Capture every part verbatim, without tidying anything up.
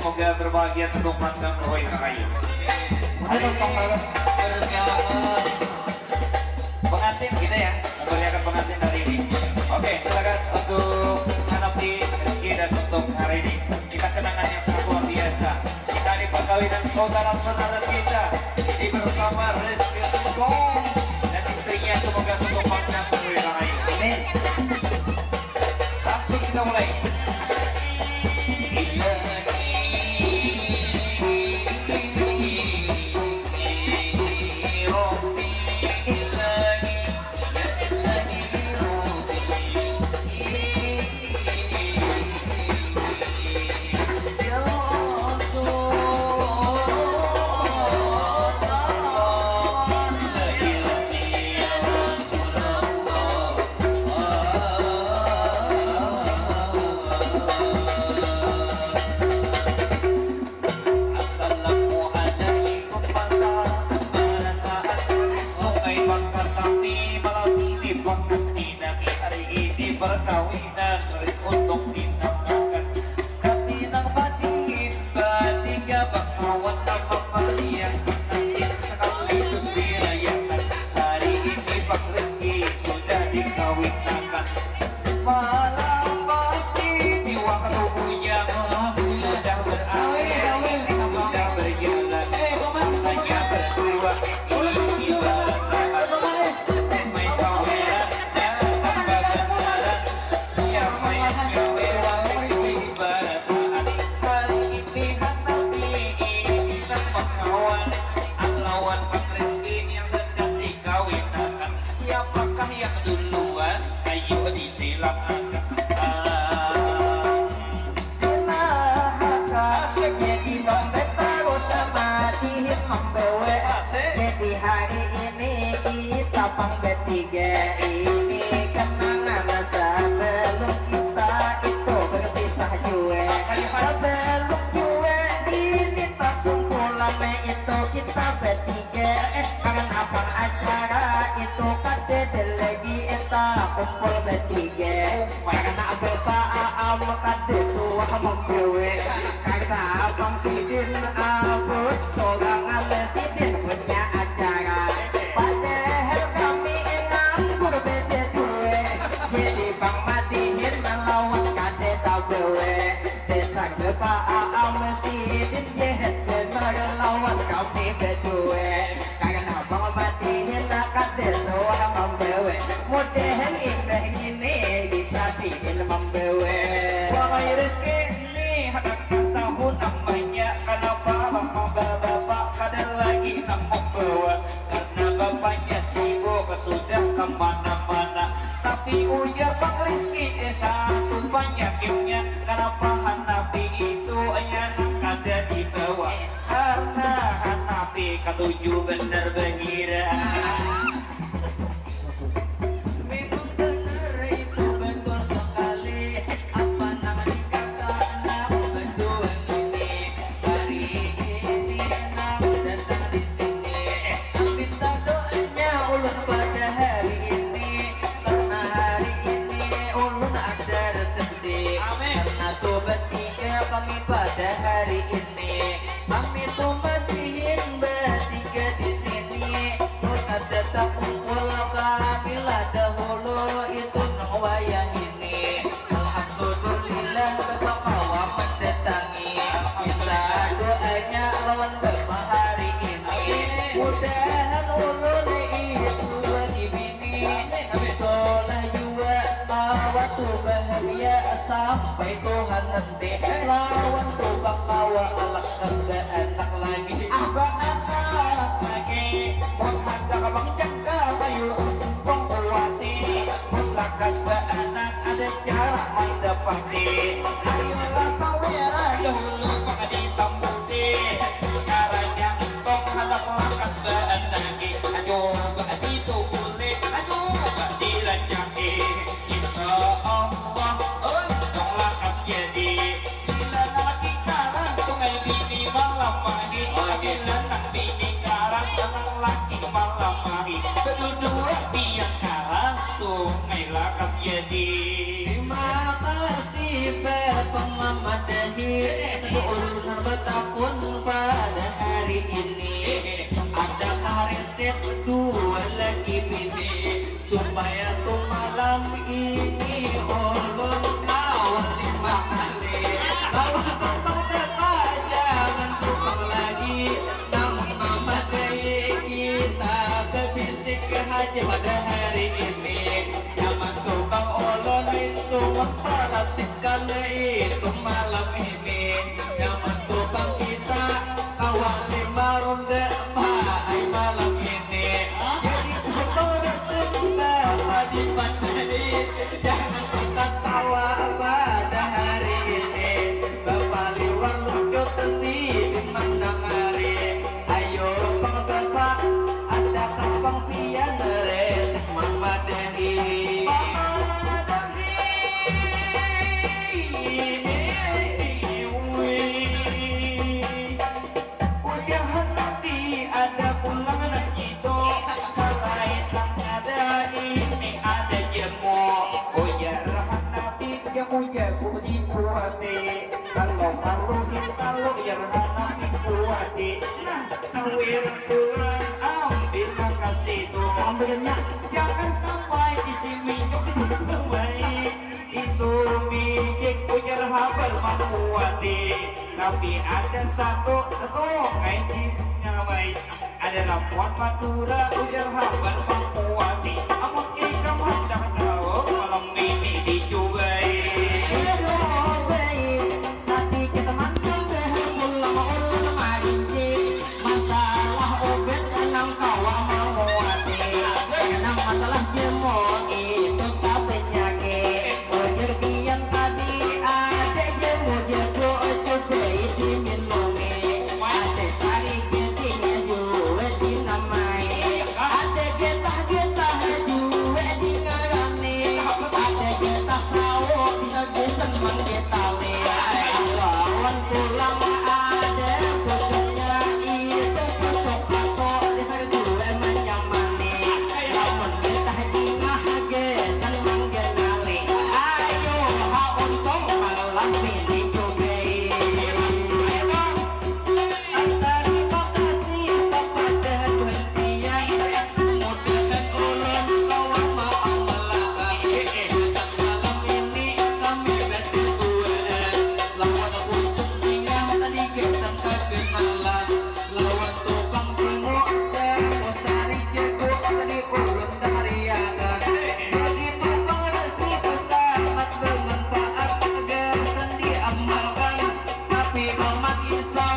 Semoga berbahagia tentu panjang berhoy sakayu. Ayo, tong balas. Bersama pengantin kita ya, memeriahkan pengantin hari ini. Oke, silakan untuk Hanapi, Rizky, dan untuk hari ini. Kita kenangan yang sangat luar biasa. Kita di perkawinan saudara-saudara kita. Ini bersama Rizky Tungkong dan istrinya, semoga tentu panjang berhoy sakayu. Amin. Langsung kita mulai. Assalamualaikum, masyarakat barataan Sungai Bakar. Kami malam ini pengantin, hari ini perkawinan, untuk dinamakan kami nang madihin batiga bakawan, nama meriah pengantin sekaligus dirayakan. Hari ini Bang Rizky sudah dikawinakan. Malam pasti di waktu bujang sudah berakhir, sudah berjalan rasanya berdua. Ini ibarat main saweran dan bagandaran. Siapa yang nyaweran itu ibarat hari ini Hanapi ini nang bakawan lawan Bang Rizky yang sedang dikawinakan. Siapakah yang duluan? Ayo disilakan. Silahkan. Asik. Jadi mambe tarus sama dihin mambewe. Asik. Jadi hari ini kita pang betiga ini kenangan sebelum kita itu berpisah jua. Makanya, Pak. Sebelum jua ini takumpulan itu kita betiga. Eh, eh. Karena pang acara itu kada ada lagi, eh, takumpul betiga. Karena Bapak Aam kada suah mambawa. Karena abang sidin abut sorangan, sidin punya acara. Padahal kami nganggur bada dua. Jadi Bang Madihin lawas kada tabawa. Dasar Bapak Aam sidin jahat banar lawan kami badua. Karena Bang Madihin kada suah mambawa. Mudahan imbah ini bisa sidin mambawa. Wahai Rizky, ini handak tahu nambahnya, kanapa bapak-bapak kada lagi nang mambawa? Karena bapaknya sibuk sudah kemana-mana. Tapi ujar Bang Rizky, eh, satu panyakitnya, kanapa Hanapi itu, eh, nang kada dibawa? Karena Hanapi katuju banar bahira. Memang benar itu, betul sekali. Apa nang dikata nang badua ngini? Hari ini nang datang di sini. Minta doanya ulun pada hari ini. Karena hari ini ulun ada resepsi. Amin. Karena tu batiga kami pada hari ini. Kami tu madihin batiga di sini. Terus ada takumpul kami lah dahulu itu nang wayah ini. Alhamdulillah, Bapak kawa mandatangi. Minta doanya lawan Bapak hari ini. Amin. Mudahan ulun itu dua bini. Amin, amin. Itulah jua kawa tu bahagia sampai tuha nanti. Lawan tu bakawa lakas baanak lagi. Ah, baanak lagi. Mun handak manjaka kayu, untung kuwati. Mun lakas baanak, ada cara mandapati. Ayolah saweran dahulu pang disambuti. Caranya entong handak lakas baanaki. Coba ditukuli, coba dilancaki. Insya Allah, entong lakas jadi. Bila nang laki karas, tu ngai bini malamahi. Bila nang bini karas, nang laki malamahi. Badudua pian karas, tu ngai lakas jadi. Terima kasih, Bapak. Mamadahi, ulun batakun pada hari ini, adakah resep dua lagi bini supaya tu malam ini ulun kawa lima kali? Lawan tumpang bapa, jangan tumpang lagi, namun mamadahi kita babisik haja pada hari ini. Nyaman tu pang ulun itu memperhatikan itu malam ini. Nyaman tu pang kita kawali marunda baai malam ini. Jadi tu pang resep bapa dipandai, jangan tu tatawa pada hari ini. Bapa liwar lucut sidin mandangari. Ayo pang bapa, adakah pang pian resep mamadahi? Mamadahi ini, ui. Ujar Hanafi ada pulang nang itu, salain nang ada ini ada jamu. Ujar Hanafi jamu jago dikuati, kalau parlu hintalu ujar Hanafi kuati. Nah, sawir pulang ambil nang kasitu. Ambilnya. Jangan sampai isi minjuk itu baik. Isumi jik ujar habar makuati, tapi ada satu tuh kayak gini namanya. Ada ramuan Madura ujar habar makuati. Amun ikam handak tahu malam ini dicubai. Dicubai. Sadikit manambahan pulang ulun marinci. Masalah obat nang kawa manguati. Nang masalah jamu itu tak penyakit. Ujar pian tadi ada jamu jago, cubai diminumi. Ada sari gading jua dinamai. Ada getah-getah jua dingarani. Ada getah sawo bisa gasan manggetali. Lawan pulang ada pucuknya itu pucuk pato. Dasar jua manyamani. Lamun getah jingah gasan mangganali. Ayo ha untung malam ini cubai. Tarima kasih kepada Tuhan pian, mudahan ulun kawa maamalakan. Gasan malam ini kami baduaan lawan pucuk jingah tadi gasan kakenalan. Lawan tukang timu, jago sari jago tadi ulun tariakan. Begitu pang resep sangat bermanfaat gasan diamalkan. Tapi Mamat Isa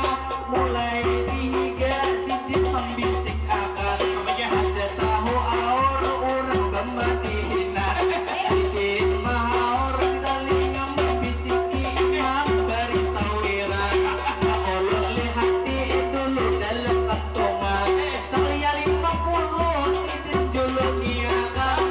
mulai dihiga sidin mambisik akan. Ada tahu aur urang bama dihina. Sidin mahaur talinga mambisiki mambari sawiran. Ulun lihati dulu dalam kantungan. Salian lima puluh sidin juluniakan.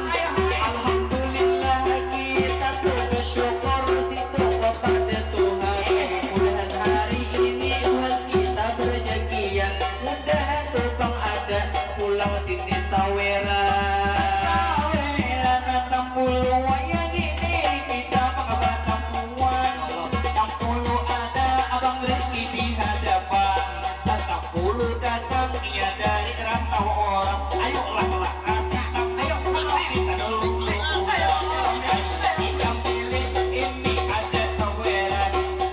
Alhamdulillah kita tu basyukur situ kepada Tuhan. Mudahan hari ini Tuhan kita barajakian. Mudahan tu pang ada pulang sini saweran. Saweran enam puluh wayah ini kita pang batamuan. Enam puluh ada Abang Rizky di hadapan. Enam puluh datang ia dari rantau orang. Ayolah lah kasih sampai kita dulu. Ayo kita pilih ini ada saweran.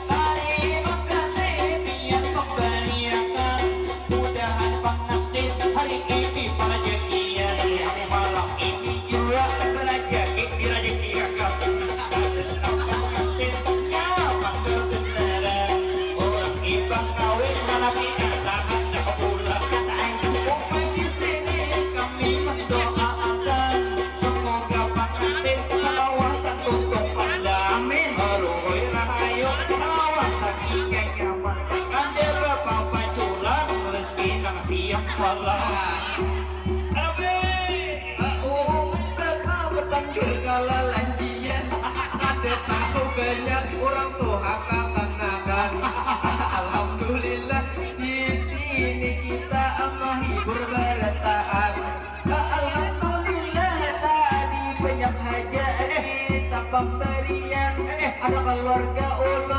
Tarima kasih pian pambariakan. Mudahan pangantin hari ini parajakian. Malam ini jua barajaki dirajakiakan. Kada napa pangantin nyaman kebenaran. Urang imbah kawin hanapi asa handak pulang. Umai di sini kami mendoaakan semoga pangantin salawas santumpuk panda. Amin. Ruhoi rahayu salawas sakinya nyaman. Kada bapapa culang rezeki nang siap malah. Aduh, Bre. Umai bapa batandur kalalanjian. Kada tahu banyak urang tuha kakanakan. Alhamdulillah di sini kita mahibur barataan. Alhamdulillah tadi banyak haja kita pambarian. Ada keluarga ulun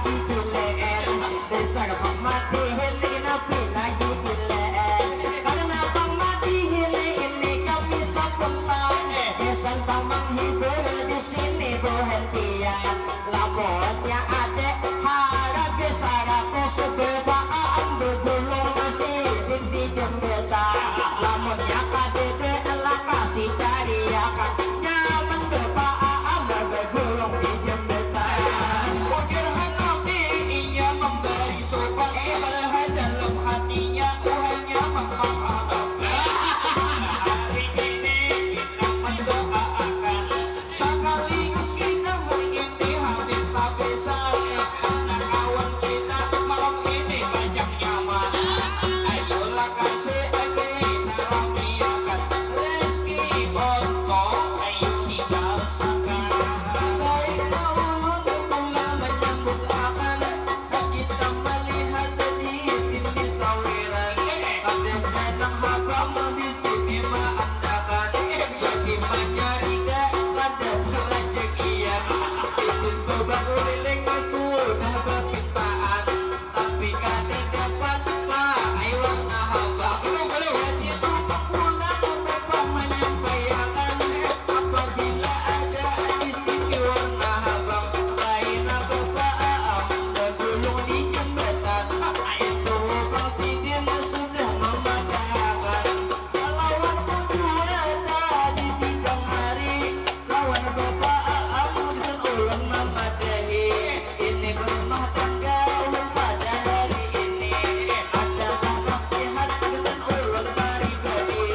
Digileer, dasar pamadihin ini napi lagi gileer. Karena pamadihin ini kami sapuntan. Gasan pang manghibur di sini buhan pian. Lamunnya adek harga saratus, bapaam bagulung masih di jembatan. Lamunnya kadede lakasi cariakan. Nyaman bapaam bagulung di jembatan. Ujar Hanafi inya mambari sopan, padahal dalam hatinya uhanya mangharap. Hari ini kita mandoaakan, sakaligus kita hari ini habis-habisan. Anak awan kita malam ini bajang nyaman. Ayolah kasih kita ramiakan, rezeki ontong ayo digasakan. Baiklah ulun pulang manyambut akan, kita malihat di sini sawiran. Kadada nang habang di sini maandakan. Bagi manyarita kada barajakian. Sidin tu bakuliling sudah bapintaan, tapi kada dapat paai warna habang. Jadi tu bapulang bapa manyampaiakan, apabila ada di sini warna habang, kaina bapaam bagulung di jambatan. Itu lubang sidin sudah mamadahakan. Lawanku jua tadi bidang hari, lawan bapaam gasan ulun mamadahi. Ini barumah tangga ulun pada hari ini. Adalah nasihat gasan ulun paribadi.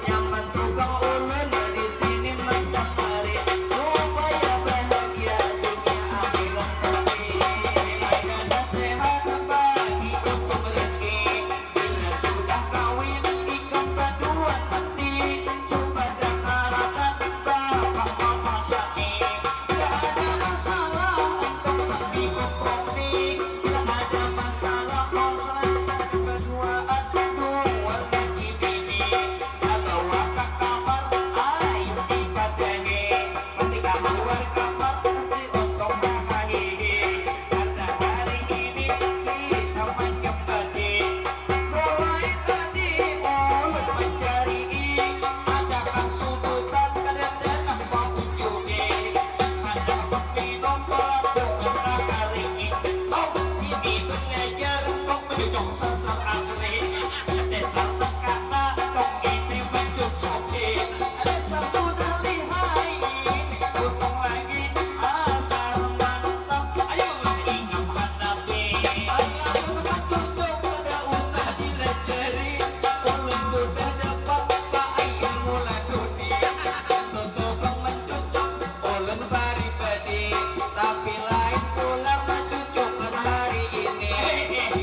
Nyaman tu pang ulun di sini mancamari, supaya bahagia dunia akhirat nanti. Ada nasihat bagi untung rezeki. Bila sudah kawin ikam badua nanti, coba dangarakan bapa mama sani. Bila ada masalah, antong dikompromi. Bila ada masalah, konslen saja baduaan, dua laki bini. Atawa ka kamar, ayu dipadahi. Pasti kaluar kamar, pasti ontong hahahihi. Karna hari ini kita manyambati. Mulai tadi ulun mancarii, adakah sudutan kadada nang baunjuki. Handak baminum, babuhan nakaringi. Tong ini balajar, tong mancucuk sasar asli. Dasar takana, tong ini mancucuki. Dasar sudah lihai, ini untung lagi. Asal mantap, ayolah ikam hadapi. Alah, mancucuk kada usah dilajari. Ulun sudah dapat paai ilmu laduni. Itu tu pang mancucuk ulun paribadi. Tapi lain pulang mancucukan hari ini.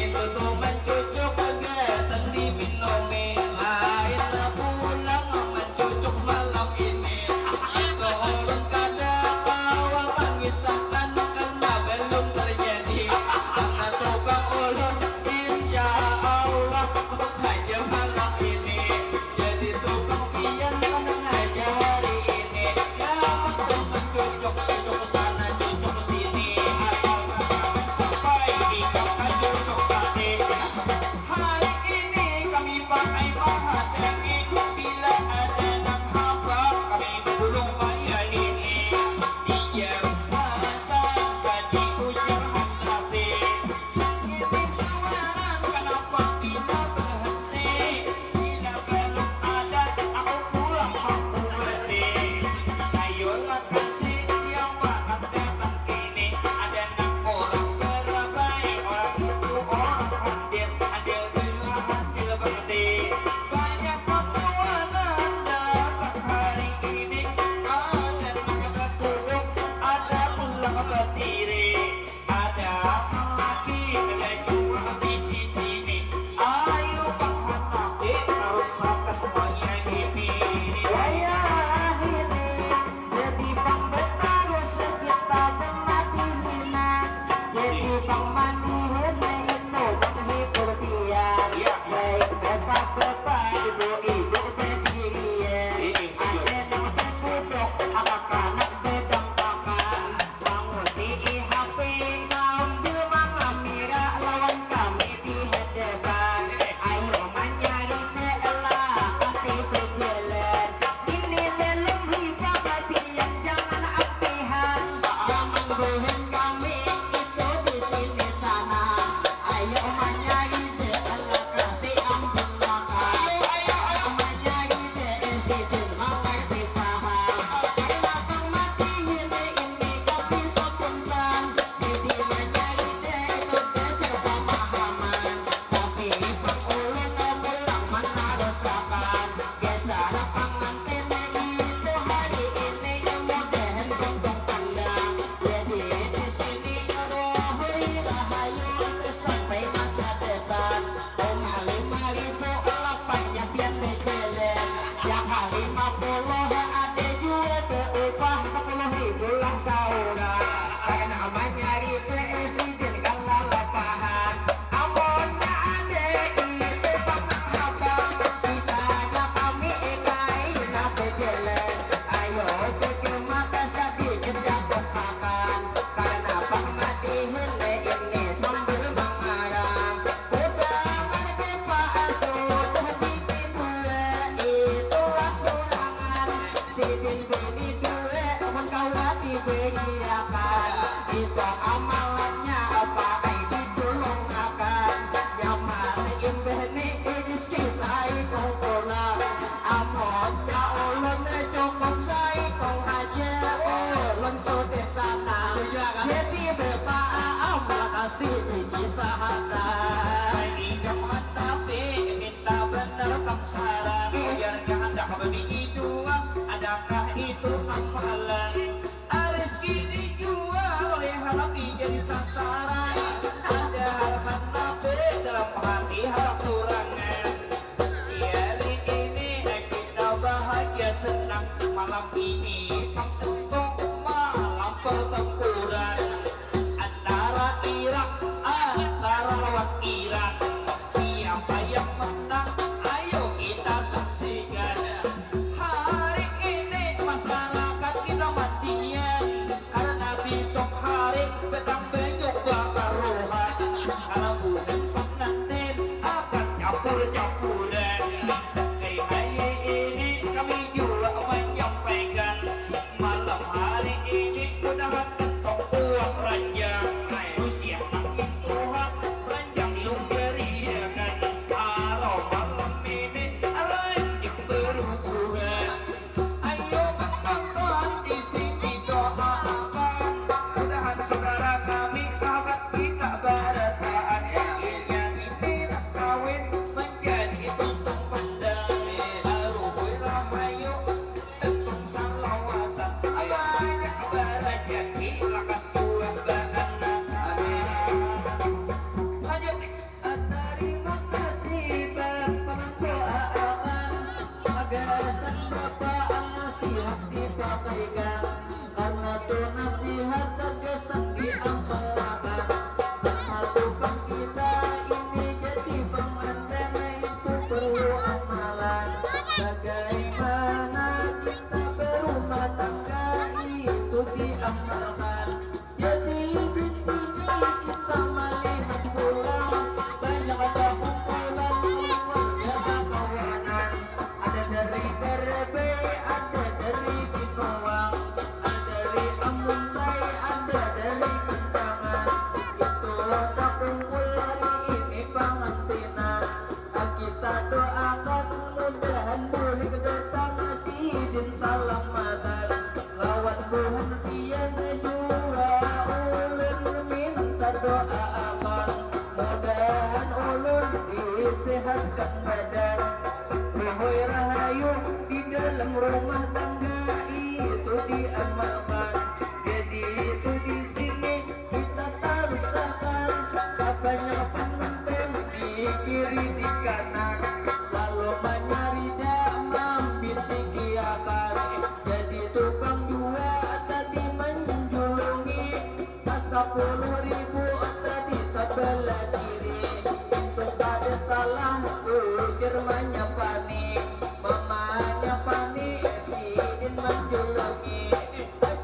Itu tu mancucuk gasan diminumi. Lain pulang mancucuk malam ini. Itu ulun kada kawa mangisahkan karna balum tarjadi. Karna tu pang ulun, insya Allah, masuk haja malam ini. Jadi tu pang pian manang haja hari ini. Nyaman tu mancucuk, cucuk sana, cucuk sini. Asal jangan sampai ikam kajusuk sani. Hari ini kami pakai mahadangi, bila ada nang habang kami bagulung wayahini. Di jambatan tadi ujar Hanafi, ini suara kanapa pina berhenti? Bila balum ada aku pulang mangubati. Ayolah kasih siapa nang datang kini. Ada nang urang barabai, urang itu urang handil, handil bila handil bakti. Banyak pang kawanan datang hari ini. Ada nang batuwuk, ada pulang batiri. Ada nang laki, ada jua bini-bini. Ah, Imbah ni Rizky saikung pulang. Amun ka ulun cukup saikung haja. Ulun sudah sanang. Jadi bapa aam lakasi bikisahatan. Ikam hatapi minta banar pang saran. Biar kahandak babini dua, adakah itu amalan? Rizki dijual oleh harapi jadi sasaran. Ada harapan nabe dalam hati harap surangan. Di hari ini kita bahagia senang. Malam ini pang untung malam pertempuran antara Irak, antara lawan Irak. Siapa yang menang? Ayo kita saksikan. Hari ini masyarakat kita mandian. Karena besok hari petang banyu bakar roha. Kalau buhan pengantin akan campur-campuran. Hai, hai, ini kami juga menyampaikan. Malam hari ini mudahan entong buat ranjang. Usia makin tua, ranjang ilung geriangan. Kalau malam ini ranjang berubuhan. Ayo penonton di sini doakan. Mudahan saudara kami, sahabat kita barataan. Akhirnya ini nak kawin menjadi tuntung pandang. Baru rahayu, tentung salawasan. Banyak barajaki, lakas jua baanak. Amin. Lanjut. Tarima kasih Bapa mandoaakan, gasan Bapa nasihat dipakaikan, karna tu nasihat gasan diamalakan. Karna tu pang kita ini jadi pangantin itu perlu amalan. Bagaimana kita berumah tangga itu diamalkan. Jadi di sini kita malihat pulang banyak bakumpulan keluarga bakawanan. Ada dari Berebey, ada dari Binuang, ada dari Amuntai, ada dari Kandangan. Itu takumpul hari ini pangantinan. Kita doakan mudahan bulik datang sidin salamatan. Lawan buhan pian jua ulun minta doa amal. Mudahan ulun disehatkan badan. Ruhoi rahayu di dalam rumah tangga itu diamalkan. Jadi itu di sini kita tarusakan. Kabanyakan pengantin di kiri di kanan. Lalu manyarida mambisikiakan. Jadi tukang jua tadi manjulungi. Sapuluh ribu tadi sabalah kiri. Itu kada salah ujar manyapani. Mamanyapani sidin manjulungi.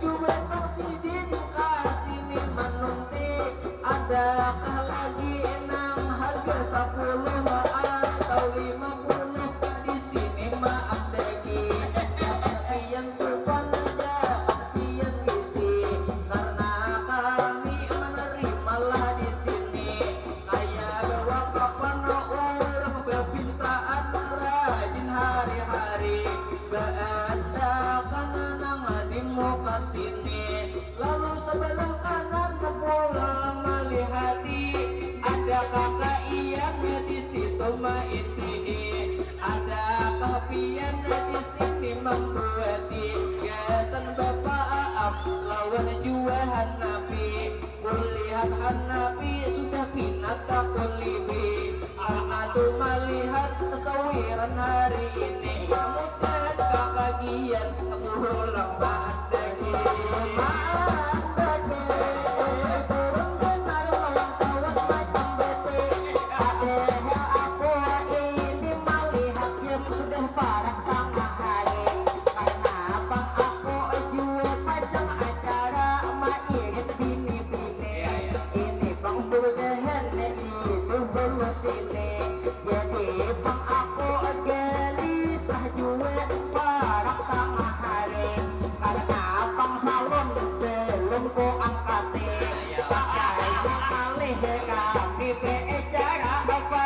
Jua nang sidin ka sini manunti. Adakah lagi nang harga sapuluh atau lima puluh? Di sini maaf bagi. Jangan pian supan, jangan pian bisi. Karna kami manarimalah di sini. Kaya bawakapan urang bapintaan rajin hari-hari. Baandakan nang di muka sini. Lalu sabalah kanan pulang malihati. Ada kaka Ian di situ maitihi. Adakah pian di sini mambuati? Gasan Bapa Aam lawan jua Hanapi. Kulihat Hanapi sudah pina takulibi. Anak tu malihat sawiran hari ini. Mudahan kakagian pulang baat daging. Baat daging. Turun benar lawan kawan macam bete. Padahal aku ini malihat yang sudah parak tangah hari. Karena apa aku jua pacang acara mairit bini-bini. Ini pang budahan itu baru sini. Jadi pang aku gelisah jua parak tangah hari. Karena pang salon belum ku angkati. Pas kaya malih kami becara apa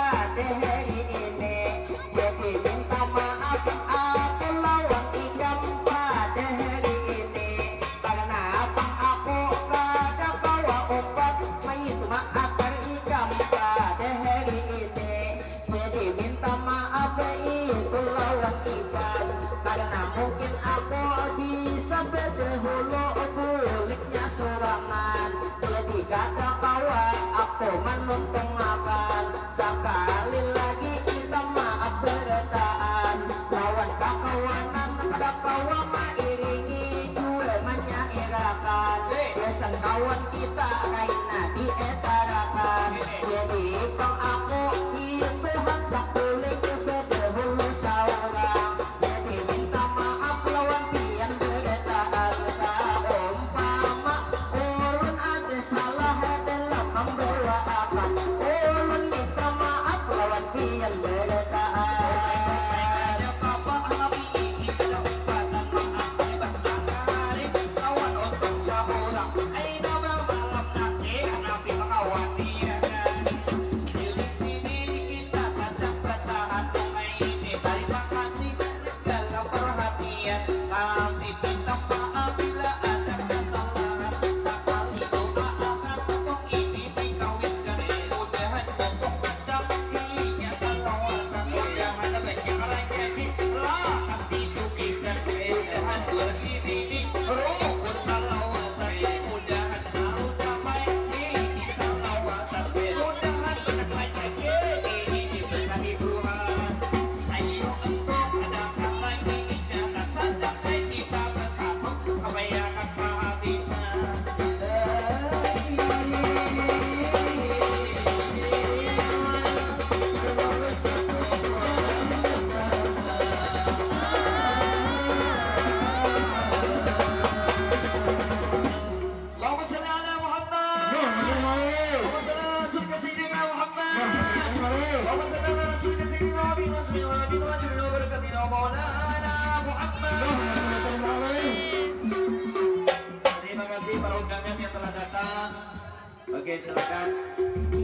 lawan ikam, karena mungkin aku bisa bedahulu buliknya surangan. Jadi kada kawa aku manuntungakan. Sakali lagi minta maaf barataan lawan kakawanan, kada kawa mairingi jua manyairakan. Biasan kawan kita kaina dietarakan. Jadi pang aku itu handak bulik bedahulu saurang. Jadi minta maaf lawan pian barataan. Saumpama ulun ada salah dalam mambawaakan, ulun minta maaf lawan pian barataan. Allahumma salli ala Muhammad. Allahumma salli ala Rasulika Sayyidina Muhammad. Allahumma salli ala Rasulika Sayyidina Muhammad. Terima kasih para undangan yang telah datang. Oke, silakan.